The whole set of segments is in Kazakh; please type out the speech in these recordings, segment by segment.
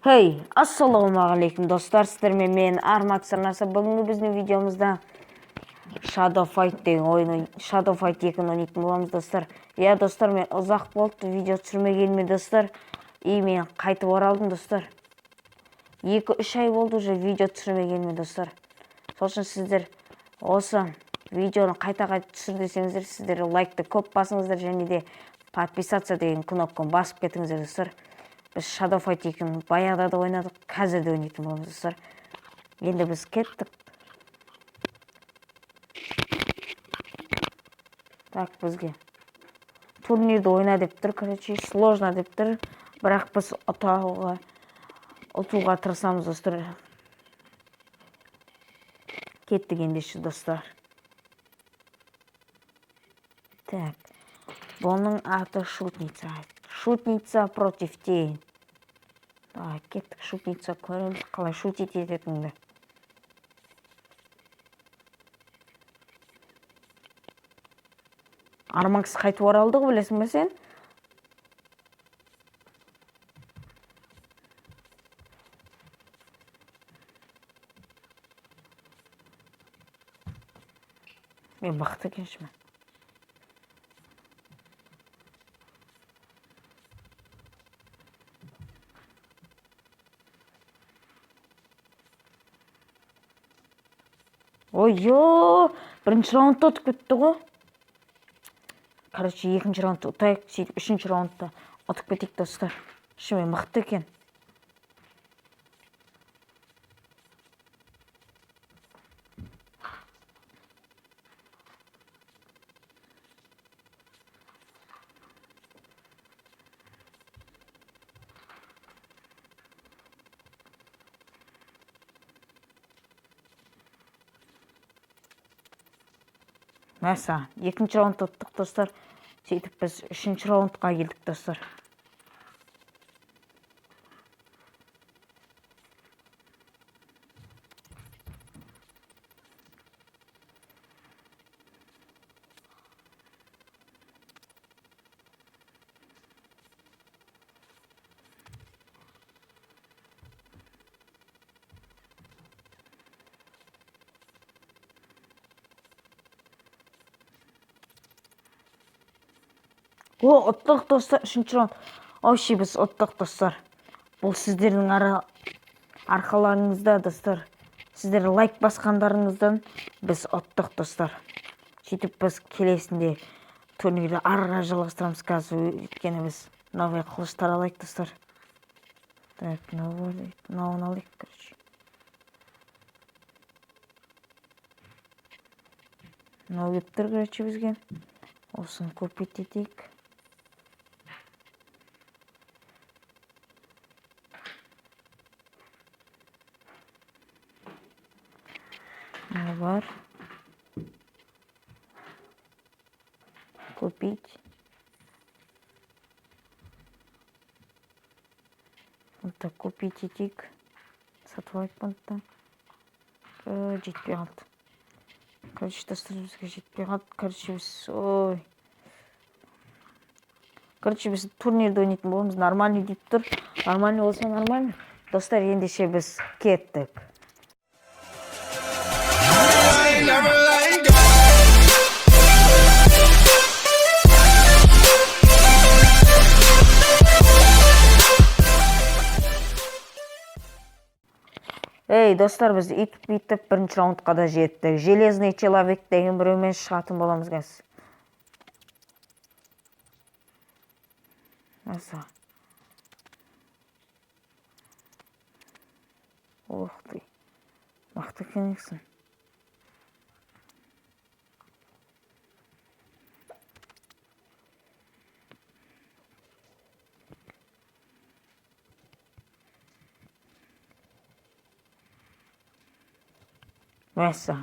Hey, ассалаумағалейкум достар, сіздермен мен Армакс арнасы. Бүгінгі біздің видеомызда Shadow Fight деген ойын, Shadow Fight 2-ні ойнайтын боламыз, достар. Иә, достар, мен ұзақ болды видео түсірмегеніме, достар. И мен қайтып оралдым, достар. 2-3 ай болды уже видео түсірмегеніме, достар. Сол үшін сіздер осы видеоны қайта-қайта түсір десеңіздер, сіздер лайкты көп басыңыздар және де подписаться деген кнопканы басып кетіңіздер, достар. Біз Shadow Fight 2-ні баяғыда да ойнадық, қазір де ойнайтын боламыз, достар. Енді біз кеттік. Так, бізге турнирді ойна деп тұр, короче, сложно деп тұр. Бірақ біз ұтуға тырысамыз, достар. Кеттік ендеше, достар. Так, бұның аты шутница. Шутница против тень. Так, кеттік, шутница, көреміз қалай шутить ететініңді. Армакс қайтып оралды ғой, білесің бе сен? Мен бақытты екеншімін. Ой, ё, бірінші раундта ұтып кетті ғой. Короче, екінші раундта ұтайық, сөйтіп үшінші раундта ұтып кетейік, достар. Шынымен мықты екен. Мәса, екінші раундта ұттық, достар. Сөйтіп біз үшінші раундқа келдік, достар. О, ұттық, достар, үшінші раунд. Вообще біз ұттық, достар. Бұл сіздердің арқаларыңызда, достар. Сіздер лайк басқандарыңыздан біз ұттық, достар. Сөйтіп біз келесінде турнирді ары қарай жалғастырамыз қазір, өйткені біз новый қылыштар алайық, достар. Так, мынауын алайық, короче. Мынау келіп тұр, короче, бізге. Осыны купить етейік. Мынау бар. Купить. Вот так купить етейік. Сатып алайық бұны да. Жетпей қалды. Короче, достар, бізге жетпей қалды. Короче, біз, ой. Короче, біз турнирді ойнайтын боламыз. Нормальный деп тұр. Нормальный болса нормальный. Достар, ендеше біз кеттік. Never let go. Ей, достар, біз үйтіп бүйтіп бірінші раундқа да жеттік. Железный человек деген біреумен шығатын боламыз қазір. Аса. Ох ты. Мықты екенсің. Мәссаған.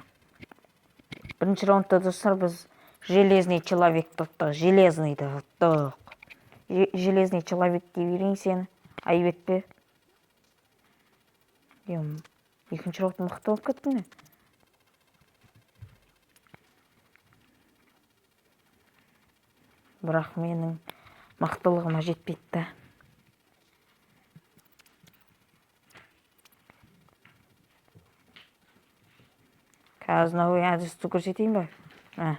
Бірінші раундта, достар, біз железный человекті ұттық. Железныйды ұттық. Железный человек дей берейін сені. Айып етпе. Ем, екінші раунд мықты болып кетті ме? Бірақ менің мықтылығыма жетпейді да. Қазір мынау әдісті көрсетейін ба? Ә.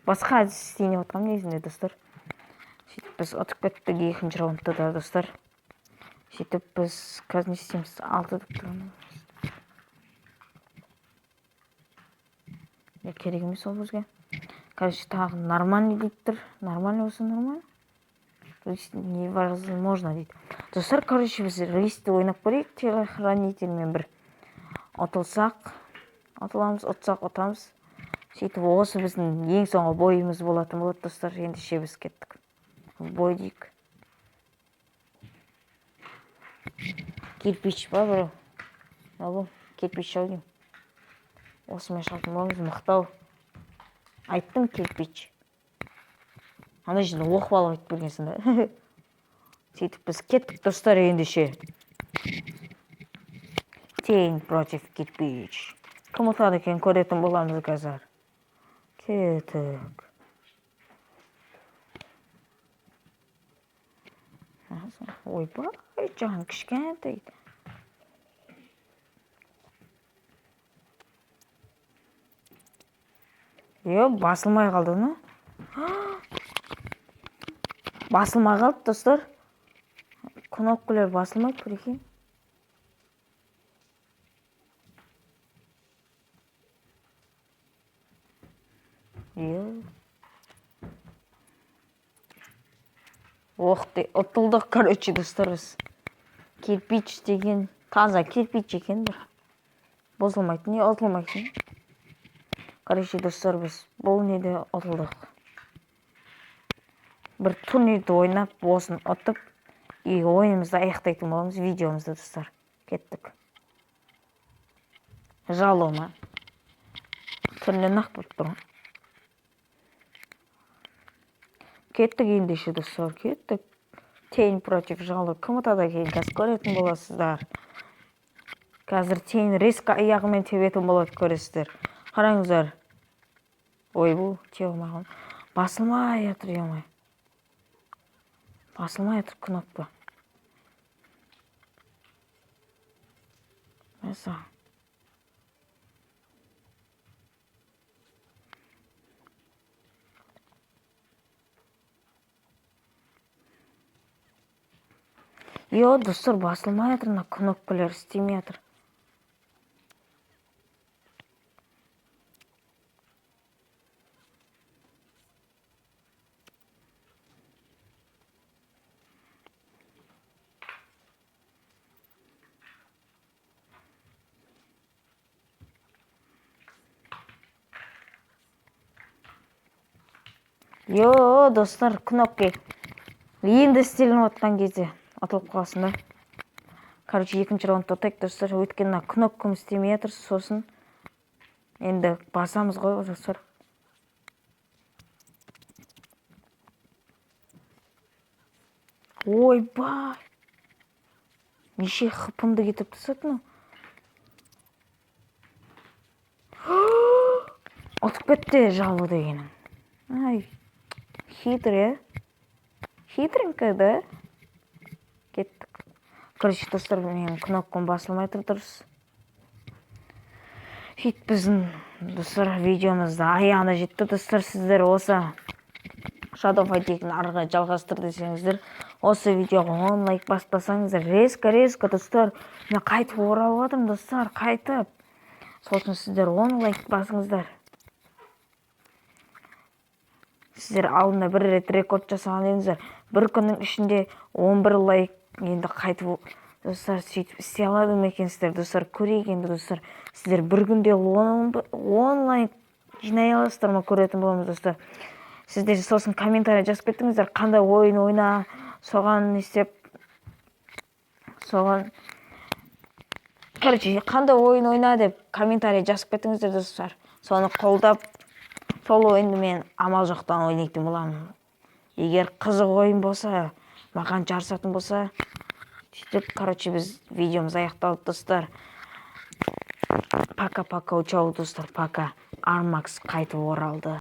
Басқа әдіс істейін деп жатқанмын негізінде, достар. Сөйтіп біз ұтып кеттік екінші раундта да, достар. Сөйтіп біз қазір не істейміз? Алты деп тұрған. Не керек емес ол бізге. Короче, тағы нормальный деп тұр. Нормальный болса, нормально. Риск невозможно дейді. Достар, короче, біз рискті ойнап көрейік телохранительмен бір. Ұтылсақ, ұтыламыз, ұтсақ, ұтамыз. Сөйтіп осы біздің ең соңғы бойымыз болатын болады, достар. Ендеше біз кеттік. В бой дейік. Кирпич па біреу? Мынау кирпич ау деймін. Осымен шығатын боламыз, мықты. Айттым, кирпич. Ана жерде оқып алып айтып келгенсің да. Сөйтіп біз кеттік, достар, ендеше. Тень против кирпич. Кім ұтады екен, көретін боламыз қазір. Кеттік. Ойбай, жан кішкентай. Е, басылмай қалды ма? Басылмай қалды, достар. Кнопкалар басылмайды, прикинь. Е. Ох ты, ұтылдық, короче, достар, біз. Кирпич деген таза кирпич екен бір. Бұзылмайтын, не ұтылмайтын. Короче, достар, біз бұл неде ұтылдық. Бір турнирді ойнап, осын ұтып, и ойынымызды аяқтайтын боламыз, видеомызды, достар. Кеттік. Жало ма? Түрінен ақ болып тұр. Кеттік ендеше, достар, кеттік. Тень против жало. Кім ұтады екен, қазір көретін боласыздар. Қазір тень резко аяғымен тебетін болады, көресіздер. Қараңыздар. Ойбу, тебе алмай қалдым. Басылмай жатыр, ё. Басылмай жатыр кнопка. Мәссаған. Йо, достар, басылмай жатыр, мына кнопкалар істемей жатыр. Йо, достар, кнопка енді істелініп жатқан кезде ұтылып қаласың да. Короче, екінші раундта ұтайық, достар. Өйткені мына кнопкам істемей жатыр, сосын енді басамыз ғой, достар. Ойбай! Неше хпымды кетіріп тастады мынау. Ұтып кетті жало дегенің. Ай, хитрый, ә? Хитренькая, да? Кеттік. Короче, достар, менің кнопкам басылмай тұр дұрыс. Сөйтіп біздің, достар, видеомыз да аяғына жетті, достар. Сіздер осы Shadow Fight 2-ні ары қарай жалғастыр десеңіздер, осы видеоға 10 лайк баспасаңыздар, резко, резко, достар, мен қайтып оралып жатырмын, достар, қайтып. Сол үшін сіздер 10 лайк басыңыздар. Сіздер алдында бір рет рекорд жасаған едіңіздер. Бір күннің ішінде 11 лайк. Енді қайтып, достар, сөйтіп істей алады ма екенсіздер, достар, көрейік енді, достар. Сіздер бір күнде 10 лайк жинай аласыздар ма, көретін боламыз, достар. Сіздер сосын комментарий жазып кеттіңіздер, қандай ойын ойна, соған не істеп, соған, короче, қандай ойын ойна деп комментарий жазып кеттіңіздер, достар. Соны қолдап, сол ойынды мен амал жоқтан ойнайтын боламын. Егер қызық ойын болса, маған жарысатын болса, сөйтіп, короче, біз видеомыз аяқталды, достар. Пока, пока, чао, достар, пока. Армакс қайтып оралды.